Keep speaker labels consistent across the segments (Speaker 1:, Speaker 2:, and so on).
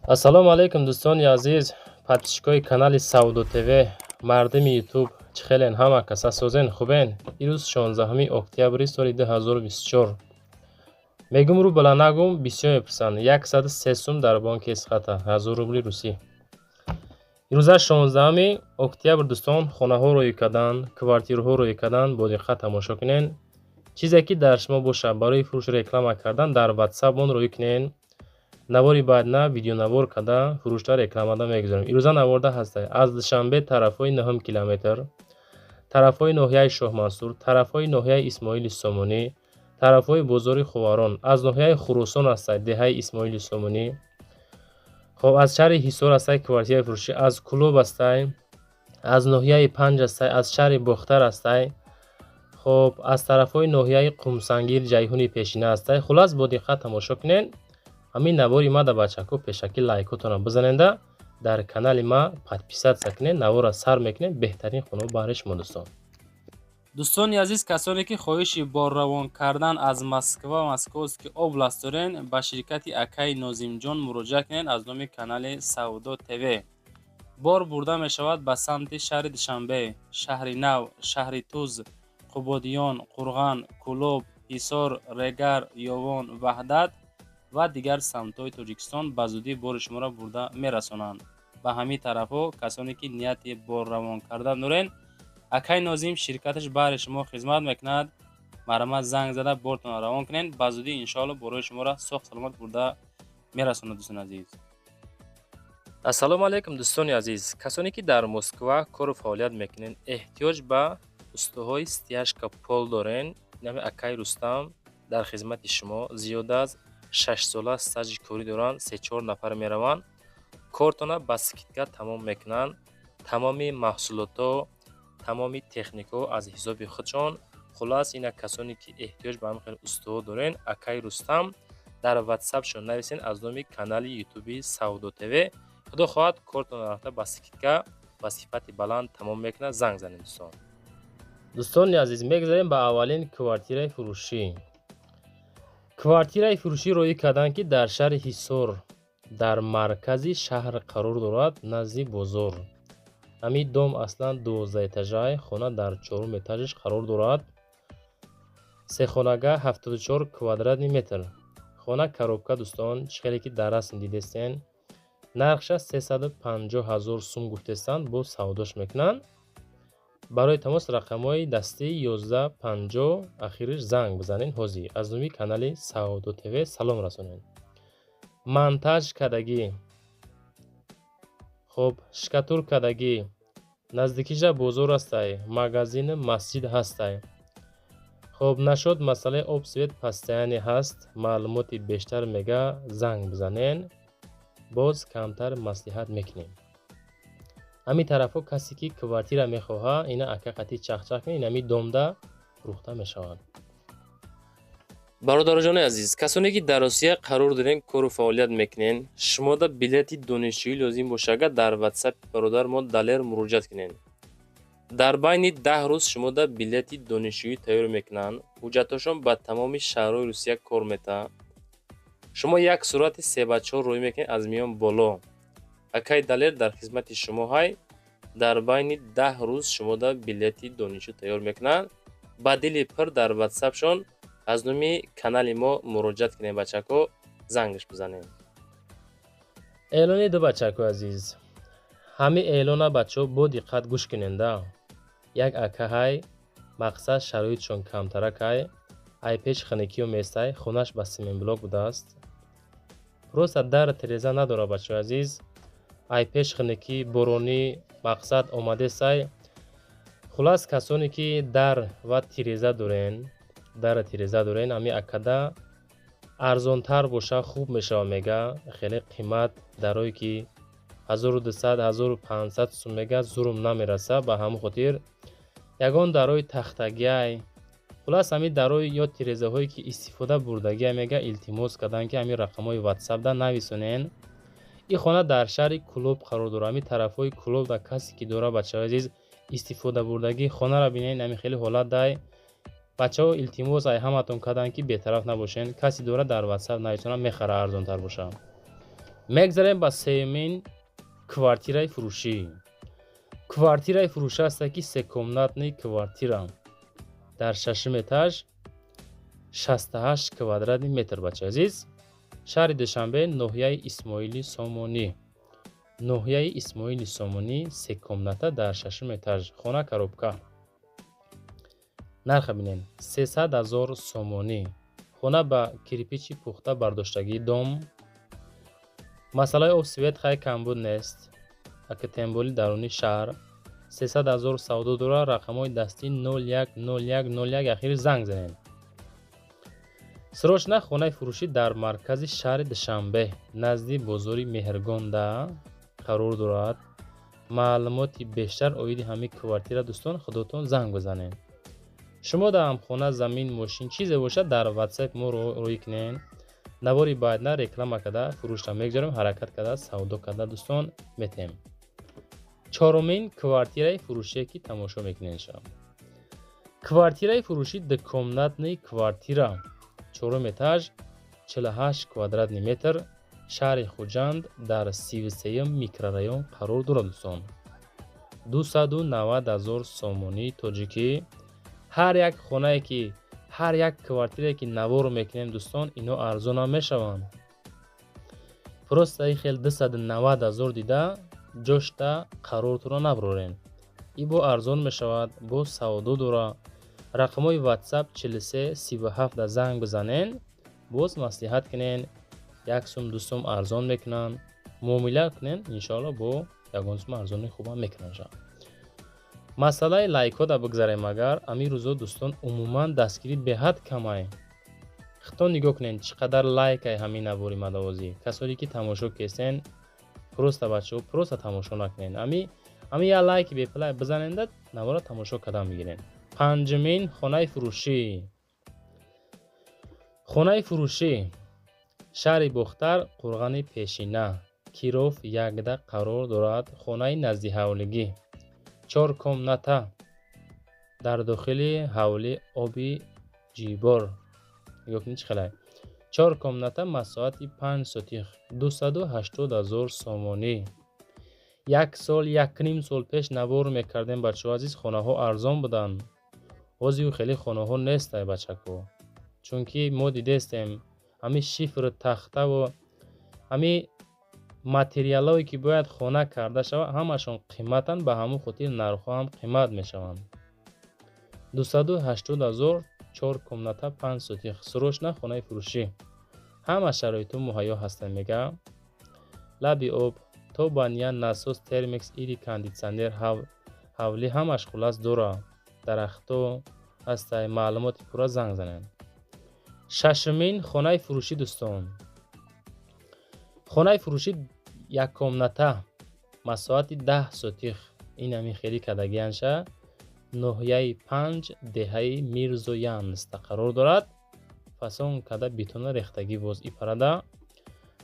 Speaker 1: Ассалому алайкум, дӯстони азиз, подписчикои канали Савдо ТВ, мардими Ютуб. Чӣ хелен, ҳама каса созен, хубен? Ирӯз 16 октябри соли 2024. Мегум, рубла нагум, бисёр мепурсанд. 103 сум дар бонки Эсхата, 1000 рубли русӣ. Ирӯза 16 октябр, дӯстон, хонаҳо рӯй кардан, квартираҳо рӯй кардан. Бо диққат тамошо кунен. Чизе ки дар шумо бошад барои фурӯш, реклама кардан, дар ватсапмон рӯй кунен. Навори баъдна видеонавор карда, фурӯшта рекламада мегузорем. Ирӯза наворда ҳастай аз Душанбе, тарафҳои нӯҳум километр, тарафҳои ноҳияи Шоҳмансур, тарафҳои ноҳияи Исмоили Сомонӣ, тарафҳои бозори Хуварон, аз ноҳияи Хуросон ҳастай, деҳаи Исмоили Сомонӣ. Хоб, аз шаҳри Ҳисор ҳастай квартираи фурӯшӣ, аз Кӯлоб ҳастай, аз ноҳияи Панҷ ҳастай, аз шаҳри Бохтар ҳастай. Хоб, аз тарафҳои ноҳияи Қумсангир, Ҷайҳуни пешина ҳастай. Хулас, бо диққат тамошо кунед ҳамин навори ма. Да бачако, пешакӣ лайкотонро бизаненда, дар канали ма подписаться кунед. Наворро сар мекунед. Беҳтарин хонаҳо баҳри шумо, дӯстон.
Speaker 2: Дӯстони азиз, касоне ки хоҳиши борравон кардан аз Москва, Московский область дорен, ба ширкати акаи Нозимҷон муроҷиат кунед. Аз номи канали Савдо ТВ бор бурда мешавад ба самти шаҳри Душанбе, Шаҳри Нав, Шаҳри Туз, Қубодиён, Қурған, Кӯлоб, Ҳисор, Регар, Ёвон, Ваҳдат ва дигар самтҳои Тоҷикистон. Ба зудӣ бори шуморо бурда мерасонанд ба ҳамин тарафҳо. Касоне ки нияти борравон кардан дорен, акаи Нозим ширкаташ баҳри шумо хизмат мекунад. Марҳамат, занг зада, бортонро равон кунед. Ба зудӣ, иншоалло, борои шуморо соғ саломат бурда мерасонад, дӯстони азиз.
Speaker 1: Ассалому алайкум, дӯстони азиз, касоне ки дар Москва кору фаъолият мекунед, эҳтиёҷ ба устоҳои стяжка пол дорен. Нами акаи Рустам дар хизмати шумо. Зиёда аз 6 сола стажи корӣ доранд. Се-чор нафар мераванд, кортона ба скидка тамом мекунанд. Тамоми маҳсулотҳо, тамоми техникаҳо аз ҳисоби худшон. Хулас, ина касоне ки эҳтиёҷ ба ҳамин хел устоҳо дорен, акаи Рустам дар ватсапшон нависен аз номи канали ютуби Савдо ТВ. Худо хоҳад, кортонро рафта ба скидка, ба сифати баланд тамом мекунад. Занг занед, дӯстон. Дӯстони азиз, мегузарем ба аввалин квартираи фурӯшӣ. Квартираи фурӯшӣ роӣ карданд, ки дар шаҳри Ҳисор, дар маркази шаҳр қарор дорад, назди бозор. Ҳамин дом аслан 12-этажай, хона дар чорум этажаш қарор дорад. Сехонага, 74 квадратный метр. Хона коробка, дӯстон, чӣ хеле ки дар расм дидестен. Нархша 350 ҳазор сум гуфтестанд, боз савдош мекунанд. Барои тамос рақамҳои дастӣ 11 50 ахириш занг бизанед. Ҳозир аз номи канали Савдо ТВ салом расонед. Монтаж кардагӣ, хоб, штукатур кардагӣ. Наздикиша бозор ҳастай, магазину масҷид ҳастай. Хоб, нашод масъалаи об, свет постоянный ҳаст. Маълумоти бештар мега, занг бизанен, боз камтар маслиҳат мекунем. Ҳамин тарафҳо касе ки квартира мехоҳад, ина ака қати чахчах кунед. Ин ҳамин домда фурӯхта мешавад. Бародароҷони азиз, касоне ки дар Русия қарор дорен, кору фаъолият мекунен, шумода билети донишҷӯӣ лозим бошад, агар дар ватсапи бародари мо Далер муроҷиат кунед, дар байни 10 рӯз шумода билети донишҷӯӣ тайёр мекунанд. Ҳуҷҷатҳошон ба тамоми шаҳрҳои Русия кор метаҳад. Шумо як сурати 3 ба 4 рӯй мекунед аз миён боло. Акаи Далер дар хизмати шумо ҳай. Дар байни 10 рӯз шумода билети донишҷӯ тайёр мекунанд. Ба дили пур дар ватсапшон аз номи канали мо муроҷиат кунед, бачако, зангаш бизанед. Эълони ду, бачакои азиз. Ҳамин эълона, бачаҳо, бо диққат гӯш куненда. Як акаҳай, мақсад, шароитшон камтаракай, ай пеш хунукиё местай, хонаш ба семенблок будааст, просто дар тиреза надорад. Бачаҳои азиз, ай пеш хунукӣ, боронӣ, мақсад, омадесай. Хулас, касоне ки дар ва тиреза дорен, дару тиреза дорен, ҳамин акада арзонтар боша, хуб мешавад, мега. Хеле қимат дарое ки 1200, 1500 сум мега, зурум намераса. Ба ҳамон хотир ягон дарои тахтагиай, хулас, ҳамин дарои ё тирезаҳое ки истифода бурдагиай, мега, илтимос карданд, ки ҳамин рақамҳои ватсапда нависонен. Ин хона дар шаҳри Кӯлоб қарор дорад. Ҳамин тарафҳои Кӯлоб дар касе ки дорад, бачаҳои азиз, истифодабурдагӣ, хонаро бинед, ҳамин хеле ҳолат дай. Бачаҳо, илтимос ай ҳаматон карданд, ки бетараф набошен. Касе дорад, дар ватсап нависонад, мехара, арзонтар бошад.
Speaker 2: Мегзарем ба сеюмин квартираи фурӯшӣ. Квартираи фурӯшӣ аста, ки секомнатный квартира дар шашум этаж, 68 квадратный метр, бачаи азиз. Шаҳри Душанбе, ноҳияи Исмоили Сомонӣ, ноҳияи Исмоили Сомонӣ, се комната дар шашум этаж, хона коробка. Нарха бинен: 300 000 сомонӣ. Хона ба кирпичи пухта бардоштагии дом. Масъалаи об, свет хай камбуд нест, ака, тем более даруни шаҳр. 300 000 савдо дора. Рақамҳои дастӣ 01 01 01, ахири занг занед срочно. Хонаи фурӯшӣ дар маркази шаҳри Душанбе, назди бозори Меҳргонда қарор дорад. Маълумоти бештар оиди ҳамин квартира, дӯстон, худотон занг бизанед. Шумо даам хона, замин, мошин, чизе бошад, дар Ватсап мо рӯй кунед. Навори баъдна реклама карда фурӯшта мегузорем, ҳаракат карда савдо карда, дӯстон, метем. Чорумин квартираи фурӯшие, ки тамошо мекунед шав, квартираи фурӯшӣ двухкомнатный квартира, чорум этаж, 48 квадратный метр, шаҳри Хуҷанд, дар 33-юм микрорайон қарор дорад, дӯстон. 290 000 сомонии тоҷикӣ. Ҳар як хонае ки, ҳар як квартирае ки навор мекунем, дӯстон, ино арзон ҳам мешаванд. Просто и хел 290 000 дида ҷошта қарортонро набарорен. И бо арзон мешавад, бо савдо дора. Рақамҳои Ватсап 43 37 занг бизанен, боз маслиҳат кунен, як сум, ду сум арзон мекунанд. Муомила кунен, иншоалло, бо ягон сум арзони хубам мекунанд. Масъалаи лайкҳода бигзарем агар, ҳамин рӯзо, дӯстон, умуман дастгирӣ беҳад камай. Хитон нигоҳ кунед, чӣ қадар лайкай ҳамин навори мадовозӣ. Касоне ки тамошо кесен, просто, бачаҳо, просто тамошо накунед. Ами як лайки бепулай бизаненда, навора тамошо кардан мегирен. Панҷумин хонаи фурӯшӣ. Хонаи фурӯшӣ шаҳри Бохтар, Қурғани Пешина, Киров якда қарор дорад. Хонаи наздиҳавлигӣ, чор комната, дар дохили ҳавлӣ оби ҷибор. Нигоҳ кунед, чӣ хелай. Чор комната, масоҳати 5 сотих, 280 000 сомонӣ. Як сол, якним сол пеш навор мекардем, бачаҳо азиз, хонаҳо арзон буданд. Ҳозир хеле хонаҳо нестай, бачако, чунки мо дидестем, ҳамин шифру тахтаву ҳамин материалҳое, ки бояд хона карда шавад, ҳамашон қиматанд. Ба ҳамон хотир нархҳо ҳам қимат мешаванд. 280 000, чор комната, 5 сотих. Срочно хонаи фурӯшӣ, ҳама шароитҳо муҳайё ҳастанд, мега. Лаби об, то баня, насос, термикс или кондитсионер, ҳавлӣ, ҳамаш хулас дора. Дарахтҳо ҳастай. Маълумоти пурра занг занед. Шашумин хонаи фурӯшӣ, дӯстон. Хонаи фурӯшӣ яккомната, масоҳати 10 сотих, ин ҳамин хеле кардагианша. Ноҳияи Панҷ, деҳаи Мирзоянста қарор дорад. Фасон карда, бетона рехтагӣ, боз ипарада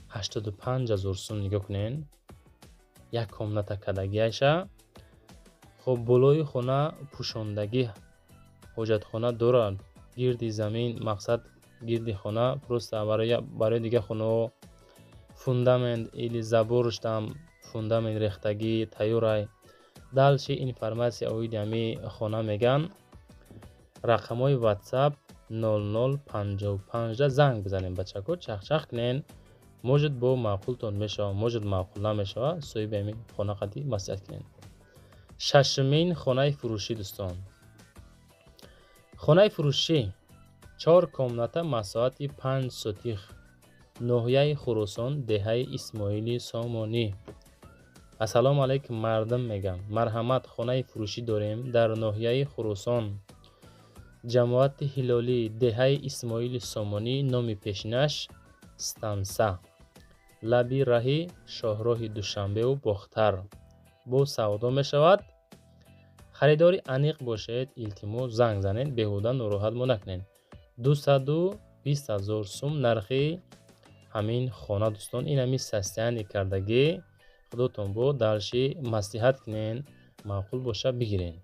Speaker 2: 85 000 сум. Нигоҳ кунед, як комната кардагиаша. Хоб, болои хона пӯшондагӣ, ҳоҷатхона дорад. Гирди замин, мақсад, гирди хона просто барои дигар хонаҳо фундамент или заборыштам фундамент рехтагӣ тайёрай. Дальше информация оиди ҳамин хона меган. Рақамҳои Ватсап 0055 занг бизанем, бачако, чахчах кунен. Может, бо маъқултон мешавад, может, маъқул намешавад. Соҳиби ҳамин хона қадӣ маслиҳат кунед. Шашумин хонаи фурӯшӣ, дӯстон. Хонаи фурӯшӣ чор комната, масоҳати 5 сотих, ноҳияи Хуросон, деҳаи Исмоили Сомонӣ. Ассалому алайкум, мардум, мегам. Марҳамат, хонаи фурӯшӣ дорем дар ноҳияи Хуросон, ҷамоати Ҳилолӣ, деҳаи Исмоили Сомонӣ, номи пешинаш Станса, лаби раҳи шоҳроҳи Душанбеу Бохтар. Бо савдо мешавад. Харидори аниқ бошед, илтимос, занг занед, беҳуда нороҳат мо накунед. 220 000 сум нархи ҳамин хона, дӯстон. Ин ҳамин состояние кардагӣ. Худотон бо дальше маслиҳат кунен, маъқул боша, бигирен.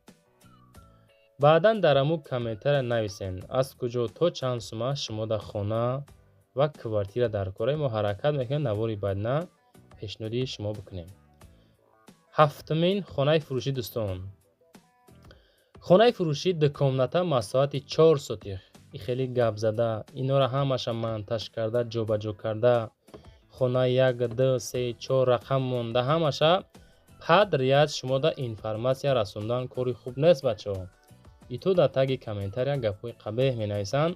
Speaker 2: Баъдан дар ҳамун комментария нависен, аз куҷо, то чанд сума шумо дар хона ва квартира дар кора. Мо ҳаракат мекунем, навори баъдна. Пешниҳоди шумо бикунем. Ҳафтумин хонаи фурӯшӣ, дӯстон. Хонаи фурӯшӣ дукомната, масоҳати 4 сотих. И хеле гап зада, инора ҳамаша монтаж карда, ҷобаҷо карда, хона 1, 2, 3, 4 рақам монда, ҳамаша подряд шумода информатсия расондан кори хуб нест, бачаҳо. И то дар таги комментария гапҳои қабеҳ менависанд.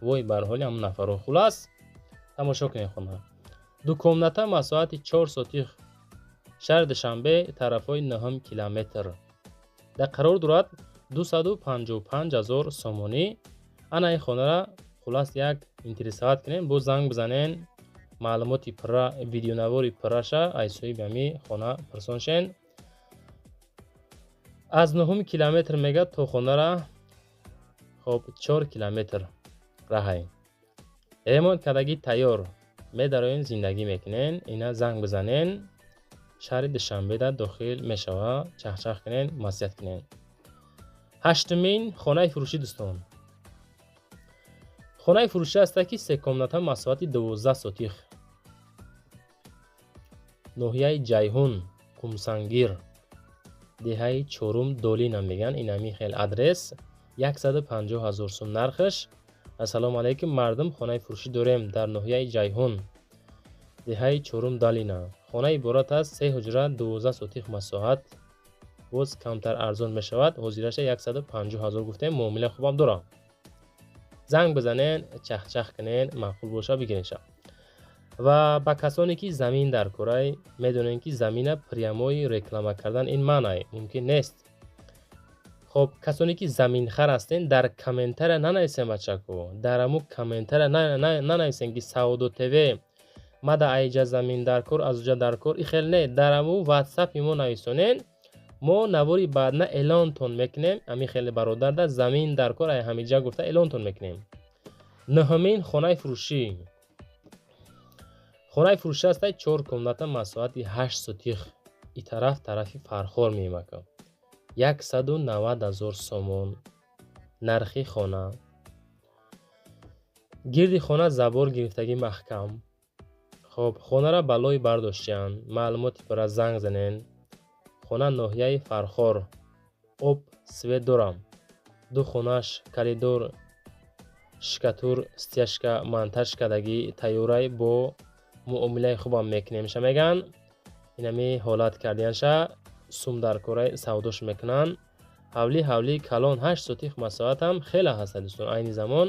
Speaker 2: Вой бар ҳоли ҳамон нафарҳо. Хулас, тамошо кунед хона. Дукомната, масоҳати 4 сотих, шаҳри Душанбе, тарафҳои 9 километр. Дар қарор дорад 255 ҳазор сомонӣ. Ана ин хонара хулас як интересовать кунем, боз занг бизанен, маълумоти пурра, видеонавори пурраша аз соҳиби ҳамин хона пурсон шен. Аз 9 километр мега то хонара, хоб, 4 километр раҳай. Ремонт кардагӣ тайёр. Медароен, зиндагӣ мекунен, ина занг бизанен, шаҳри Душанбеда дохил мешава, чахчах кунен, маслиҳат кунен. Ҳаштумин хонаи фурӯшӣ, дӯстон. Хонаи фурӯшӣ аста ки се комната, масоҳати 12 сотих. Ноҳияи Ҷайҳун, Қумсангир, деҳаи Чорум Долина мегӯянд. Ин ҳамин хел адрес, 150 ҳазор сум нархаш. Ассалому алайкум, мардум, хонаи фурӯшӣ дорем дар ноҳияи Ҷайҳун, деҳаи Чорум Долина. Хона иборат аз се ҳуҷра, 12 сотих масоҳат, боз камтар арзон мешавад. Ҳозираша 150 ҳазор гуфтем, муомила хубам дорам. Занг бизанен, чахчах кунен, маъқул боша бигиренша. Ва ба касоне ки замин дар корай, медонем ки замина прямой реклама кардан ин маънай мумкин нест. Хоб, касоне ки заминхар ҳастен, дар комментария нанависен, бачако, дар ҳамун комментария нанависен ки Савдо ТВ мада айҷа замин дар кор, аз уҷа дар кор, и хел не, дар ҳамун ватсапи мо нависонен, мо навори баъдна эълонтон мекунем. Ҳамин хеле бародарда замин дар кор ай ҳамиҷа гуфта эълонтон мекунем. Нӯҳумин хонаи фурӯшӣ. Хонаи фурӯшӣ ҳастай 4 комната, масоҳати 8 сотих. И тараф тарафи Фархор мемака. 190 ҳазор сомон нархи хона. Гирди хона забор гирифтагӣ маҳкам. Хоб, хонара ба лой бардоштиянд. Маълумоти пурра занг занен. Хона ноҳияи Фархор. Об, свет дорам. Ду хонаш коридор, штукатур, стяжка, монтаж кардагӣ тайёрай, бо муомилаи хубам мекунемша мегӯянд. Инами ҳолат кардиянша, сум дар корай савдош мекунанд. Ҳавлӣ ҳавлии калон, 8 сотих масоҳатам хеле ҳаста, дӯстон. Айни замон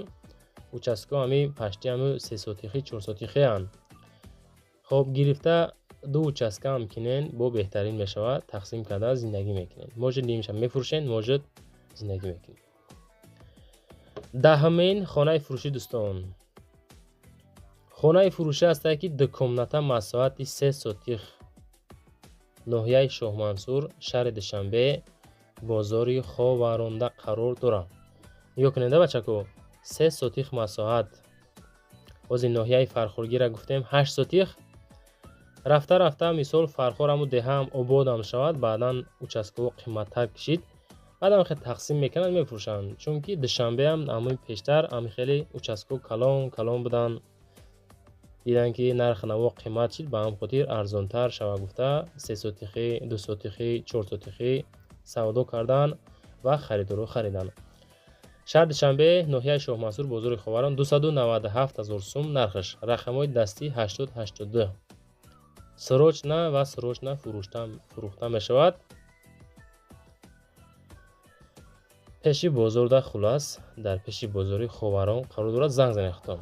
Speaker 2: участко ҳами пашти ҳами 3 сотихӣ, 4 сотихианд. Хоб, гирифта ду участка ҳам кинен, бо беҳтарин мешавад, тақсим карда зиндагӣ мекунед. Может нимша мефурӯшен, может зиндагӣ мекунед. Даҳумин хонаи фурӯшӣ, дӯстон. Хонаи фурӯшӣ ҳастае ки ду комната, масоҳати 3 сотих, ноҳияи Шоҳмансур, шаҳри Душанбе, бозори Ховаронда қарор дорад. Нигоҳ кунед, бачако, 3 сотих масоҳат. Ҳозир ноҳияи Фархоргира гуфтем 8 сотих. Рафта рафта мисол Фархор ҳаму деҳаам ободам шавад, баъдан участкаҳо қиматтар кишид, баъдам хеле тақсим мекунанд, мефурӯшанд. Чунки Душанбеам ҳамои пештар ҳами хеле участкаҳо калон калон буданд. Дидан ки нархи наво қимат шид, ба ҳам хотир арзонтар шава гуфта 3 сотихӣ, 2 сотихӣ, 4 сотихӣ савдо кардан ва харидоро хариданд. Шаҳри Душанбе, ноҳияи Шоҳмансур, бозори Ховарон, 297 ҳазор сум нархаш. Рақамҳои дастӣ 80 82. Срочно ва срочно фурӯхта мешавад. Пеши бозорда, хулас, дар пеши бозори Ховарон қарор дорад, занг занед худтон.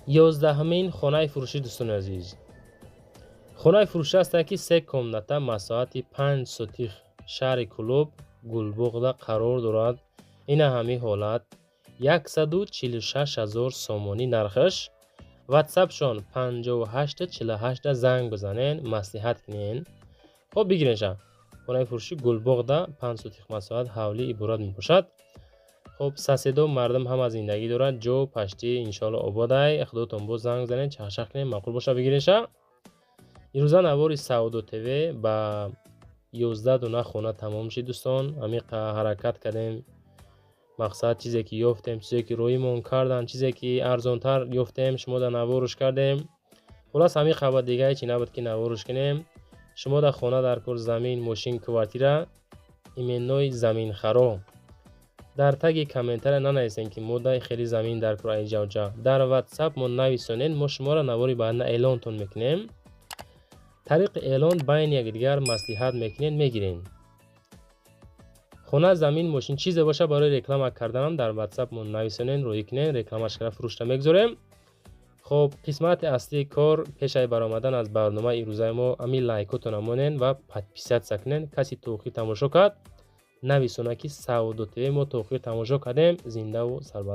Speaker 2: 11-умин хонаи фурӯшӣ, дӯстони азиз. Хонаи фурӯшӣ ҳастае ки се комната, масоҳати 5 сотих, шаҳри Кӯлоб, Гулбоғда қарор дорад. Ина ҳамин ҳолат, 146 ҳазор сомонӣ нархаш. Ватсапшон 58 48 занг бизанен, маслиҳат кунен. Хоб, бигиренша. Хонаи фурӯшӣ Гулбоғда 5 сотих масоҳат ҳавлӣ иборат мебошад. Хоб, соседо мардум ҳама зиндагӣ дорад, ҷо паштӣ иншоалло ободай. Худотон боз занг занед, чахчах кунед, маъқул боша бигиренша. Ирӯза навори Савдо ТВ ба 11 дона хона тамом шид, дӯстон. Ҳамин ҳаракат кардем, мақсад чизе ки ёфтем, чизе ки роимон кардан, чизе ки арзонтар ёфтем, шумо дар наворш кардем.
Speaker 1: Хулас, ҳамин хабар, дига ҳечи набуд, ки наворш кунем. Шумо дар хона дар кор, замин, мошин, квартира, именной заминхаро, дар таги комментария нанависем, ки мо дай хеле замин дар кор, айҷавҷа. Дар Ватсап мо нависонед, мо шуморо навори баъдна эълонтон мекунем. Тариқи эълон байни якдигар маслиҳат мекунед, мегирен. Хона, замин, мошин, чизе боша, барои реклама карданам дар Ватсап мо нависонед, роҳӣ кунед, рекламаш кара, фурӯшта мегузорем. Хоб, қисмати аслии кор пешаи баромадан аз барномаи ирӯзаи мо ҳамин лайкотона монен ва подписаться кунед. Каси то охир тамошо кард, нависона, ки Савдо ТВ мо то охир тамошо кардем, зиндаву сарбаланд.